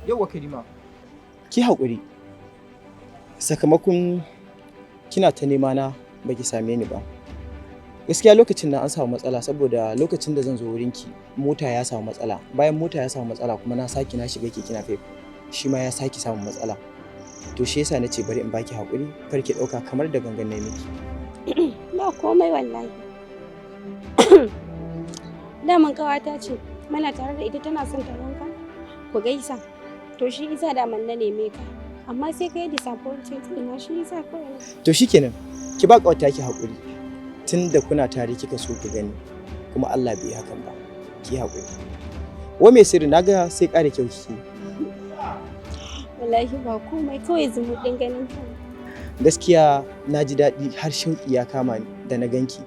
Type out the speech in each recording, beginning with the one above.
Yauwa Karima, ki haƙuri. Sakamakon kina ta nema na baki same ni ba. Gaskiya lokacin nan an samu matsala, saboda lokacin da zan zo wurinki mota ya samu matsala. Bayan mota ya samu matsala kuma na sake na shiga keke napep, shi ma ya sake samun matsala. To shi yasa na ce bari in baki haƙuri, kar ki ɗauka kamar da gangan na miki. Ba komai wallahi. Daman ƙawata ce, muna tare da ita, tana son ta ganka. Ku gaisa. To shi isa daman na neme ka. Amma sai ka yi disappointed ina, shi isa kawai. To shikenan, ki ba ƙawarta ki haƙuri. Tunda kuna tare kika so ku gani, kuma Allah bai hakan ba. Ki haƙuri. Wa mai sirri, na ga sai ƙara kyau kike. Wallahi ba komai, kawai zumuɗin ganin ka. Gaskiya na ji daɗi, har shauƙi ya kama ni da na ganki.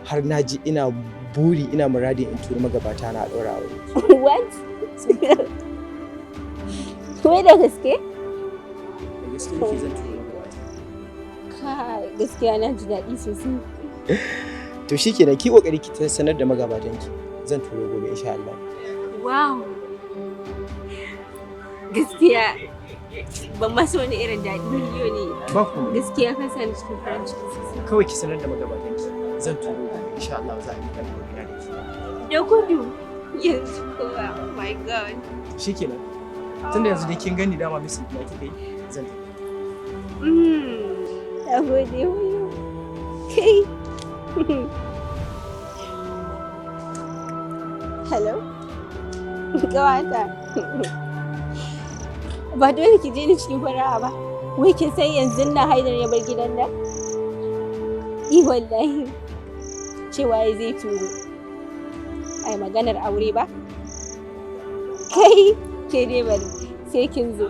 Har na ji ina buri, ina muradin in turi magabata na a ɗaura aure. What? Wai da gaske? Da gaske nake, zan turo magabata. Kai, gaskiya na ji daɗi sosai. To shikenan, ki kokari ki sanar da magabatanki. Zan turo gobe insha Allah. Wow. Gaskiya ban ma so wani irin daɗi miliyo ne. Ba ku. Gaskiya ka sa ni cikin farin ciki sosai. Kawai ki sanar da magabatanki. Zan turo gobe insha Allah, za a yi kan ina da ki. Da gudu. Yanzu kowa. Oh my God. Shikenan. Tunda yanzu dai kin gani, dama missing ɗina kika yi, zan tafi. Na gode, wayo. Kai. Hello? Gawata. Ba dole ki je ni cikin fara'a ba. Wai kin san yanzu na Haidar ya bar gidan nan? I wallahi. Cewa ya zai turo. Ai maganar aure ba? Kai, ke dai bari sai kin zo.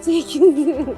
Sai kin zo.